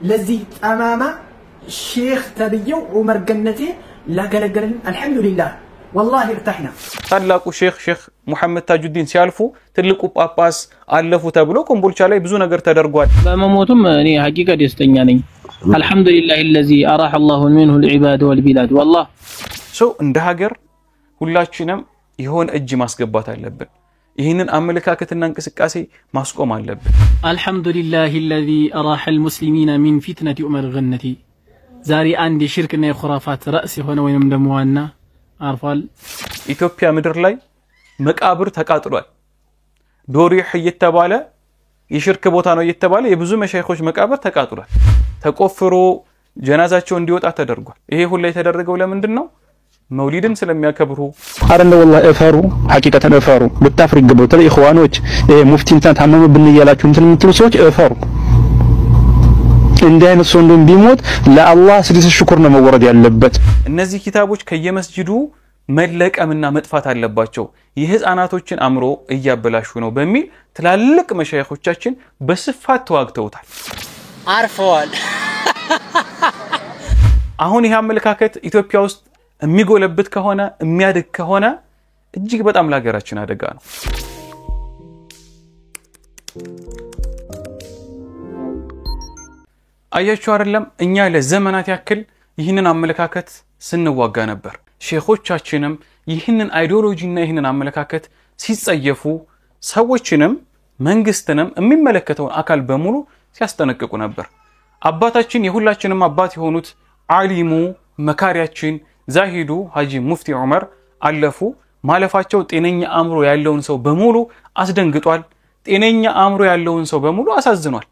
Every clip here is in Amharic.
ለዚህ ጠማማ ሼክ ተብዬው ዑመር ገነቴ ላገለገለን አልሐምዱሊላህ ወላሂ እርታሕና። ታላቁ ሼክ ሼክ ሙሐመድ ታጁዲን ሲያልፉ ትልቁ ጳጳስ አለፉ ተብሎ ኮምቦልቻ ላይ ብዙ ነገር ተደርጓል። በመሞቱም እኔ ሐቂቃ ደስተኛ ነኝ። አልሐምዱሊላህ الذي أراح الله منه العباد والبلاد والله So እንደ ሀገር ሁላችንም የሆነ እጅ ማስገባት አለብን። ይህንን አመለካከትና እንቅስቃሴ ማስቆም አለብን። አልሐምዱሊላህ الذي أراح المسلمين من فتنة ዑመር ገነቲ። ዛሬ አንድ የሽርክና የኹራፋት ራስ የሆነ ወይንም ደግሞ ዋና አርፏል። ኢትዮጵያ ምድር ላይ መቃብር ተቃጥሏል። ዶሪህ እየተባለ የሽርክ ቦታ ነው እየተባለ የብዙ መሻይኾች መቃብር ተቃጥሏል። ተቆፍሮ ጀናዛቸው እንዲወጣ ተደርጓል። ይሄ ሁላ የተደረገው ለምንድን ነው? መውሊድን ስለሚያከብሩ። አረ ወላሂ እፈሩ፣ ሐቂቀተን እፈሩ። ልታፍሩ ይገባል። በተለይ ኢኽዋኖች ይሄ ሙፍቲ እንትን ታመመብን እያላችሁ እንትን የምትሉ ሰዎች እፈሩ። እንዲህ አይነት ሰው እንደውም ቢሞት ለአላህ ስድስት ሽኩር ነው መወረድ ያለበት። እነዚህ ኪታቦች ከየመስጂዱ መለቀምና መጥፋት አለባቸው፣ የህፃናቶችን አእምሮ እያበላሹ ነው በሚል ትላልቅ መሻይኾቻችን በስፋት ተዋግተውታል። አርፈዋል። አሁን ይህ አመለካከት ኢትዮጵያ ውስጥ የሚጎለብት ከሆነ፣ የሚያድግ ከሆነ እጅግ በጣም ለሀገራችን አደጋ ነው። አያችሁ አይደለም? እኛ ለዘመናት ያክል ይህንን አመለካከት ስንዋጋ ነበር። ሼኾቻችንም ይህንን ideology ና ይህንን አመለካከት ሲጸየፉ ሰዎችንም መንግስትንም የሚመለከተውን አካል በሙሉ ሲያስጠነቅቁ ነበር። አባታችን የሁላችንም አባት የሆኑት ዓሊሙ መካሪያችን ዛሂዱ ሀጂ ሙፍቲ ዑመር አለፉ። ማለፋቸው ጤነኛ አእምሮ ያለውን ሰው በሙሉ አስደንግጧል። ጤነኛ አእምሮ ያለውን ሰው በሙሉ አሳዝኗል።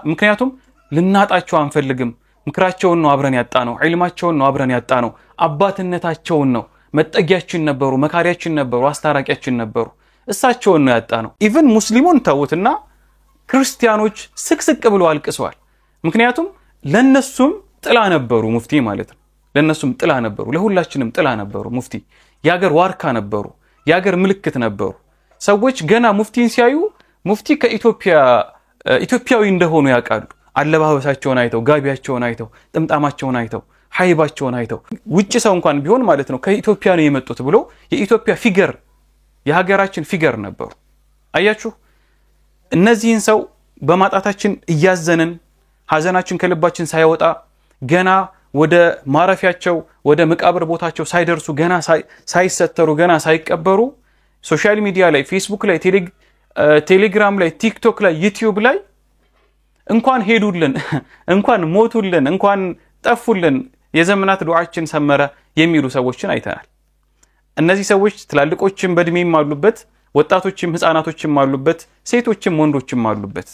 ምክንያቱም ልናጣቸው አንፈልግም። ምክራቸውን ነው አብረን ያጣ ነው። ዒልማቸውን ነው አብረን ያጣ ነው። አባትነታቸውን ነው፣ መጠጊያችን ነበሩ፣ መካሪያችን ነበሩ፣ አስታራቂያችን ነበሩ። እሳቸውን ነው ያጣ ነው። Even ሙስሊሙን ተዉትና ክርስቲያኖች ስቅስቅ ብሎ አልቅሰዋል። ምክንያቱም ለነሱም ጥላ ነበሩ ሙፍቲ ማለት ነው። ለነሱም ጥላ ነበሩ፣ ለሁላችንም ጥላ ነበሩ ሙፍቲ። የሀገር ዋርካ ነበሩ፣ የሀገር ምልክት ነበሩ። ሰዎች ገና ሙፍቲን ሲያዩ ሙፍቲ ከኢትዮጵያ ኢትዮጵያዊ እንደሆኑ ያውቃሉ። አለባበሳቸውን አይተው፣ ጋቢያቸውን አይተው፣ ጥምጣማቸውን አይተው፣ ሀይባቸውን አይተው ውጭ ሰው እንኳን ቢሆን ማለት ነው ከኢትዮጵያ ነው የመጡት ብሎ የኢትዮጵያ figure፣ የሀገራችን figure ነበሩ። አያችሁ፣ እነዚህን ሰው በማጣታችን እያዘንን ሀዘናችን ከልባችን ሳይወጣ ገና ወደ ማረፊያቸው ወደ መቃብር ቦታቸው ሳይደርሱ፣ ገና ሳይሰተሩ፣ ገና ሳይቀበሩ social media ላይ፣ ፌስቡክ ላይ፣ ቴሌግራም ላይ፣ ቲክቶክ ላይ፣ ዩቲዩብ ላይ እንኳን ሄዱልን፣ እንኳን ሞቱልን፣ እንኳን ጠፉልን፣ የዘመናት ዱዓችን ሰመረ የሚሉ ሰዎችን አይተናል። እነዚህ ሰዎች ትላልቆችም በእድሜም አሉበት፣ ወጣቶችም ህፃናቶችም አሉበት፣ ሴቶችም ወንዶችም አሉበት።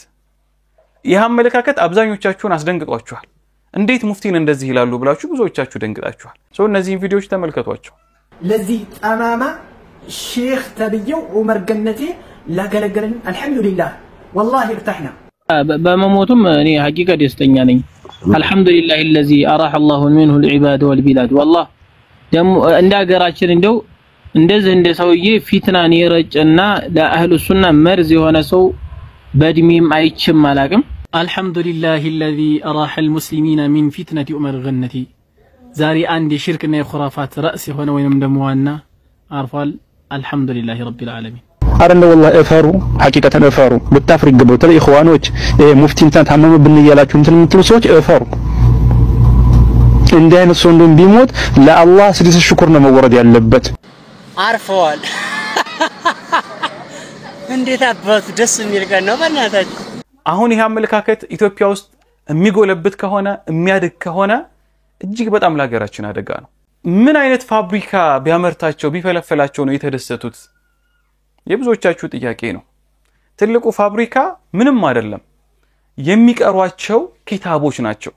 ይህ አመለካከት አብዛኞቻችሁን አስደንግጧችኋል። እንዴት ሙፍቲን እንደዚህ ይላሉ ብላችሁ ብዙዎቻችሁ ደንግጣችኋል። So እነዚህን ቪዲዮዎች ተመልከቷቸው። ለዚህ ጠማማ ሼክ ተብዬው ዑመር ገነቴ ላገለገለን አልሐምዱሊላህ ወላሂ እርታሕና። በመሞቱም እኔ ሐቂቃ ደስተኛ ነኝ። አልሐምዱሊላህ الذي أراح الله منه العباد والبلاد والله ደግሞ እንደ ሀገራችን እንደው እንደዚህ እንደ ሰውዬ ፊትናን የረጨና ለአህሉ ሱና መርዝ የሆነ ሰው በእድሜም አይችም አላቅም። አልሐምዱሊላህ الذي أراح المسلمين من فتنة ዑመር ገነቲ። ዛሬ አንድ የሽርክና የኹራፋት ራስ የሆነ ወይንም ደግሞ ዋና አርፏል። አልሐምዱሊላህ ረቢል ዓለሚን። አረ ወላሂ እፈሩ፣ ሐቂቀተን እፈሩ። ልታፍሩ ይገባል። በተለይ ኢኽዋኖች ይሄ ሙፍቲ እንትን ታመመብን እያላችሁ እንትን የምትሉ ሰዎች እፈሩ። እንዲህ አይነት ሰው እንደውም ቢሞት ለአላህ ስድስት ሽኩር ነው መወረድ ያለበት። አርፈዋል። እንዴት አባቱ ደስ የሚል ቀን ነው በእናታችሁ። አሁን ይህ አመለካከት ኢትዮጵያ ውስጥ የሚጎለብት ከሆነ፣ የሚያድግ ከሆነ እጅግ በጣም ለሀገራችን አደጋ ነው። ምን አይነት ፋብሪካ ቢያመርታቸው ቢፈለፈላቸው ነው የተደሰቱት? የብዙዎቻችሁ ጥያቄ ነው። ትልቁ ፋብሪካ ምንም አይደለም፣ የሚቀሯቸው ኪታቦች ናቸው።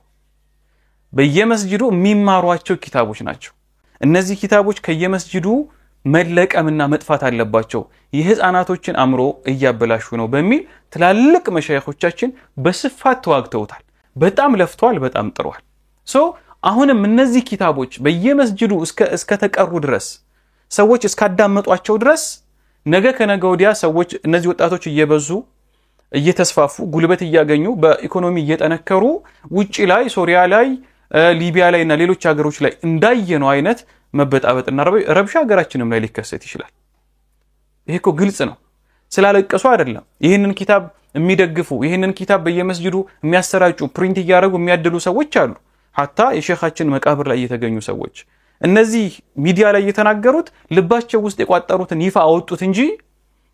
በየመስጂዱ የሚማሯቸው ኪታቦች ናቸው። እነዚህ ኪታቦች ከየመስጂዱ መለቀምና መጥፋት አለባቸው፣ የህፃናቶችን አእምሮ እያበላሹ ነው በሚል ትላልቅ መሻይኾቻችን በስፋት ተዋግተውታል። በጣም ለፍቷል፣ በጣም ጥሯል። So አሁንም እነዚህ ኪታቦች በየመስጂዱ እስከተቀሩ ድረስ፣ ሰዎች እስካዳመጧቸው ድረስ፣ ነገ ከነገ ወዲያ ሰዎች እነዚህ ወጣቶች እየበዙ እየተስፋፉ ጉልበት እያገኙ በኢኮኖሚ እየጠነከሩ ውጪ ላይ ሶሪያ ላይ ሊቢያ ላይ እና ሌሎች ሀገሮች ላይ እንዳየነው አይነት መበጣበጥና ረብሻ ሀገራችንም ላይ ሊከሰት ይችላል። ይሄ እኮ ግልጽ ነው። ስላለቀሱ አይደለም። ይህንን ኪታብ የሚደግፉ ይህንን ኪታብ በየመስጂዱ የሚያሰራጩ print እያደረጉ የሚያድሉ ሰዎች አሉ። حتى የሼኻችን መቃብር ላይ የተገኙ ሰዎች እነዚህ ሚዲያ ላይ የተናገሩት ልባቸው ውስጥ የቋጠሩትን ይፋ አወጡት እንጂ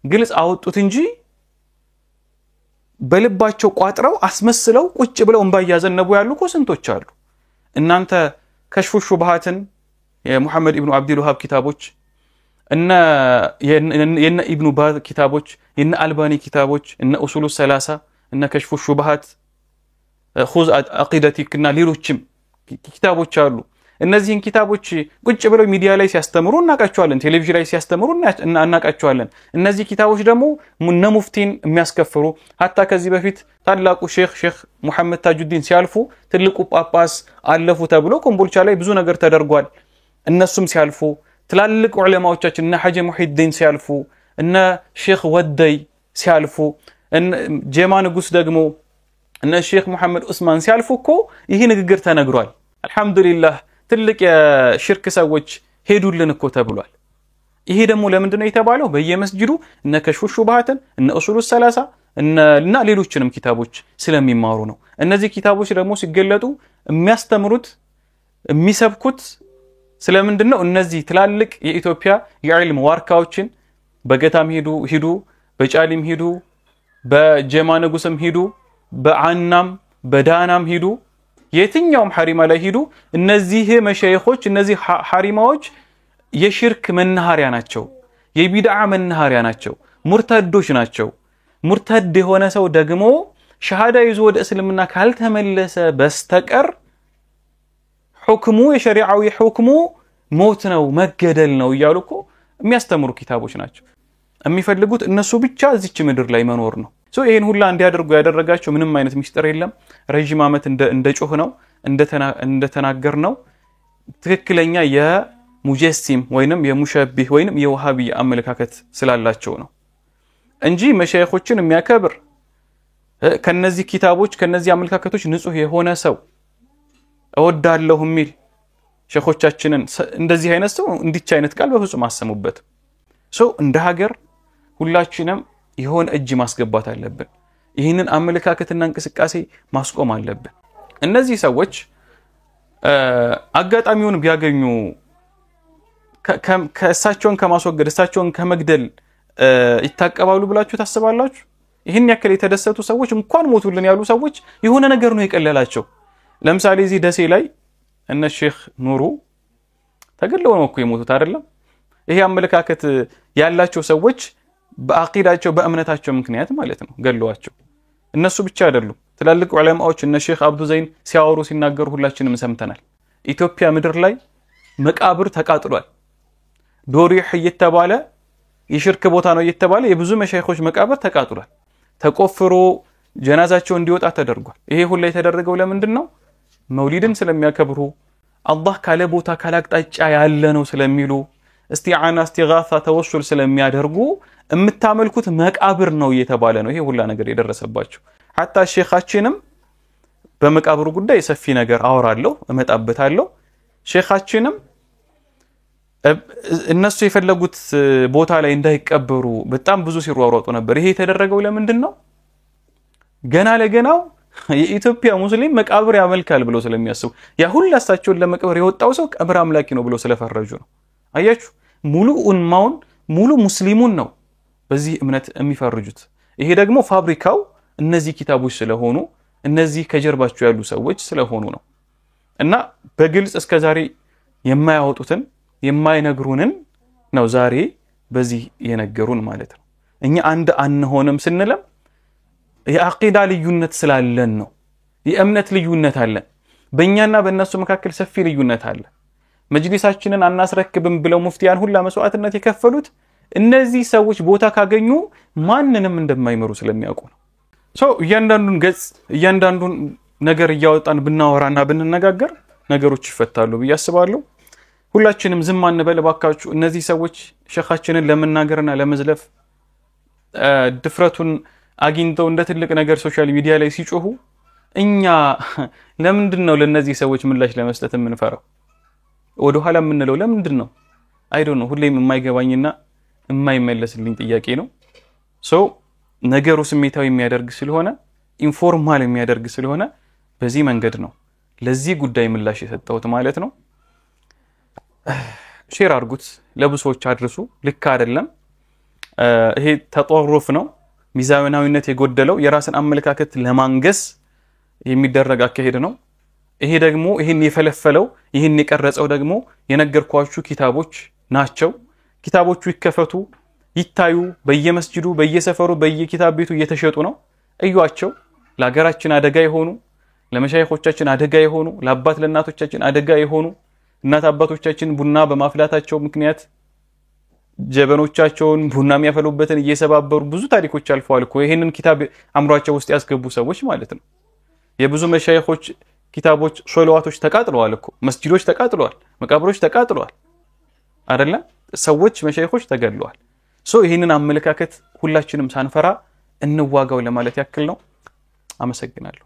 ግልጽ አወጡት እንጂ በልባቸው ቋጥረው አስመስለው ቁጭ ብለው እንባ እያዘነቡ ያሉ እኮ ስንቶች አሉ። እናንተ ከሽፉ ሹብሃትን የሙሐመድ ኢብኑ አብዱል ወሃብ ኪታቦች እነ የነ ኢብኑ ባዝ ኪታቦች የነ አልባኒ ኪታቦች እነ ኡሱሉ ሰላሳ እነ ከሽፉ ሹብሃት ኹዝ አቂደቲክ እና ሌሎችም ኪታቦች አሉ። እነዚህን ኪታቦች ቁጭ ብለው ሚዲያ ላይ ሲያስተምሩ እናቃቸዋለን። ቴሌቪዥን ላይ ሲያስተምሩ እናቃቸዋለን። እነዚህ ኪታቦች ደግሞ እነ ሙፍቲን የሚያስከፍሩ حتى ከዚህ በፊት ታላቁ ሼክ ሙሐመድ ታጁዲን ሲያልፉ ትልቁ ጳጳስ አለፉ ተብሎ ኮምቦልቻ ላይ ብዙ ነገር ተደርጓል። እነሱም ሲያልፉ ትላልቅ ዑለማዎቻችን እነ ሐጂ ሙሂዲን ሲያልፉ እነ ሼክ ወደይ ሲያልፉ ጀማ ንጉስ ደግሞ እነ ሼክ ሙሐመድ ዑስማን ሲያልፉ እኮ ይህ ንግግር ተነግሯል። አልሐምዱሊላህ ትልቅ የሽርክ ሰዎች ሄዱልን እኮ ተብሏል። ይሄ ደግሞ ለምንድነው የተባለው? በየመስጂዱ እነ ከሽፉ ሹብሃትን እነ ኡሱሉ ሰላሳ እና ሌሎችንም ኪታቦች ስለሚማሩ ነው። እነዚህ ኪታቦች ደግሞ ሲገለጡ የሚያስተምሩት የሚሰብኩት ስለምንድነው? እነዚህ ትላልቅ የኢትዮጵያ የዕልም ዋርካዎችን በገታም ሂዱ፣ በጫሊም ሂዱ፣ በጀማ ንጉስም ሂዱ፣ በአናም በዳናም ሂዱ፣ የትኛውም ሐሪማ ላይ ሂዱ፣ እነዚህ መሸይኾች እነዚህ ሐሪማዎች የሽርክ መናኸሪያ ናቸው፣ የቢድዓ መናኸሪያ ናቸው፣ ሙርተዶች ናቸው። ሙርተድ የሆነ ሰው ደግሞ ሸሃዳ ይዞ ወደ እስልምና ካልተመለሰ በስተቀር ሁክሙ የሸሪዓዊ ሁክሙ ሞት ነው፣ መገደል ነው እያሉ እኮ የሚያስተምሩ ኪታቦች ናቸው። የሚፈልጉት እነሱ ብቻ እዚች ምድር ላይ መኖር ነው። ይሄን ሁላ እንዲያደርጉ ያደረጋቸው ምንም አይነት ሚስጥር የለም። ረጅም ዓመት እንደጮህ ነው እንደተናገር ነው። ትክክለኛ የሙጀሲም ወይንም የሙሸቢህ ወይንም የውሃቢ አመለካከት ስላላቸው ነው እንጂ መሻይኾችን የሚያከብር ከነዚህ ኪታቦች ከነዚህ አመለካከቶች ንጹህ የሆነ ሰው እወዳለሁ የሚል ሼኾቻችንን እንደዚህ አይነት ሰው እንዲች አይነት ቃል በፍጹም አሰሙበት። እንደ ሀገር ሁላችንም የሆነ እጅ ማስገባት አለብን። ይህንን አመለካከትና እንቅስቃሴ ማስቆም አለብን። እነዚህ ሰዎች አጋጣሚውን ቢያገኙ ከእሳቸውን ከማስወገድ እሳቸውን ከመግደል ይታቀባሉ ብላችሁ ታስባላችሁ? ይህን ያክል የተደሰቱ ሰዎች እንኳን ሞቱልን ያሉ ሰዎች የሆነ ነገር ነው የቀለላቸው። ለምሳሌ እዚህ ደሴ ላይ እነ ሼክ ኑሩ ተገድለው ነው እኮ የሞቱት አይደለም? ይሄ አመለካከት ያላቸው ሰዎች በአቂዳቸው በእምነታቸው ምክንያት ማለት ነው ገለዋቸው። እነሱ ብቻ አይደሉም። ትላልቅ ዑለማዎች እነ ሼክ አብዱ ዘይን ሲያወሩ ሲናገሩ ሁላችንም ሰምተናል። ኢትዮጵያ ምድር ላይ መቃብር ተቃጥሏል። ዶሪህ እየተባለ የሽርክ ቦታ ነው እየተባለ የብዙ መሻይኾች መቃብር ተቃጥሏል። ተቆፍሮ ጀናዛቸው እንዲወጣ ተደርጓል። ይሄ ሁላ የተደረገው ለምንድን ነው? መውሊድን ስለሚያከብሩ አላህ ካለ ቦታ ካለ አቅጣጫ ያለ ነው ስለሚሉ እስቲዓና እስቲጋሳ ተወሱል ስለሚያደርጉ የምታመልኩት መቃብር ነው እየተባለ ነው ይሄ ሁላ ነገር የደረሰባቸው። ሐታ ሼኻችንም በመቃብሩ ጉዳይ ሰፊ ነገር አወራለሁ እመጣበታለሁ። ሼኻችንም እነሱ የፈለጉት ቦታ ላይ እንዳይቀበሩ በጣም ብዙ ሲሯሯጡ ነበር። ይሄ የተደረገው ለምንድን ነው? ገና ለገናው የኢትዮጵያ ሙስሊም መቃብር ያመልካል ብለው ስለሚያስቡ ያ ሁላ እሳቸውን ለመቅበር የወጣው ሰው ቀብር አምላኪ ነው ብለው ስለፈረጁ ነው። አያችሁ፣ ሙሉ ኡማውን ሙሉ ሙስሊሙን ነው በዚህ እምነት የሚፈርጁት። ይሄ ደግሞ ፋብሪካው እነዚህ ኪታቦች ስለሆኑ እነዚህ ከጀርባቸው ያሉ ሰዎች ስለሆኑ ነው። እና በግልጽ እስከዛሬ የማያወጡትን የማይነግሩንን ነው ዛሬ በዚህ የነገሩን ማለት ነው። እኛ አንድ አንሆንም ስንለም የአቂዳ ልዩነት ስላለን ነው። የእምነት ልዩነት አለን። በእኛና በእነሱ መካከል ሰፊ ልዩነት አለ። መጅሊሳችንን አናስረክብም ብለው ሙፍቲያን ሁላ መስዋዕትነት የከፈሉት እነዚህ ሰዎች ቦታ ካገኙ ማንንም እንደማይመሩ ስለሚያውቁ ነው። እያንዳንዱን ገጽ እያንዳንዱን ነገር እያወጣን ብናወራና ብንነጋገር ነገሮች ይፈታሉ ብዬ አስባለሁ። ሁላችንም ዝም አንበል እባካችሁ። እነዚህ ሰዎች ሼኻችንን ለመናገርና ለመዝለፍ ድፍረቱን አግኝተው እንደ ትልቅ ነገር social media ላይ ሲጮሁ እኛ ለምንድን ነው ለነዚህ ሰዎች ምላሽ ለመስጠት የምንፈራው? ወደ ኋላ የምንለው ለምንድን ነው? I don't know። ሁሌም የማይገባኝና የማይመለስልኝ ጥያቄ ነው። So ነገሩ ስሜታዊ የሚያደርግ ስለሆነ፣ informal የሚያደርግ ስለሆነ በዚህ መንገድ ነው ለዚህ ጉዳይ ምላሽ የሰጠሁት ማለት ነው። Share አድርጉት፣ ለብዙ ሰዎች አድርሱ። ልክ አይደለም። ይሄ ተጦሩፍ ነው፣ ሚዛናዊነት የጎደለው የራስን አመለካከት ለማንገስ የሚደረግ አካሄድ ነው። ይሄ ደግሞ ይሄን የፈለፈለው፣ ይሄን የቀረጸው ደግሞ የነገርኳችሁ ኪታቦች ናቸው። ኪታቦቹ ይከፈቱ፣ ይታዩ። በየመስጂዱ፣ በየሰፈሩ፣ በየኪታብ ቤቱ እየተሸጡ ነው። እዩዋቸው። ለሀገራችን አደጋ የሆኑ፣ ለመሻይኾቻችን አደጋ የሆኑ፣ ለአባት ለእናቶቻችን አደጋ የሆኑ፣ እናት አባቶቻችን ቡና በማፍላታቸው ምክንያት ጀበኖቻቸውን፣ ቡና የሚያፈሉበትን እየሰባበሩ ብዙ ታሪኮች አልፈዋል እኮ ይሄንን ኪታብ አእምሯቸው ውስጥ ያስገቡ ሰዎች ማለት ነው። የብዙ መሻይኾች ኪታቦች፣ ሶለዋቶች ተቃጥለዋል እኮ። መስጂዶች ተቃጥለዋል፣ መቃብሮች ተቃጥለዋል። አይደለም፣ ሰዎች መሻይኾች ተገድለዋል። So ይህንን አመለካከት ሁላችንም ሳንፈራ እንዋጋው ለማለት ያክል ነው። አመሰግናለሁ።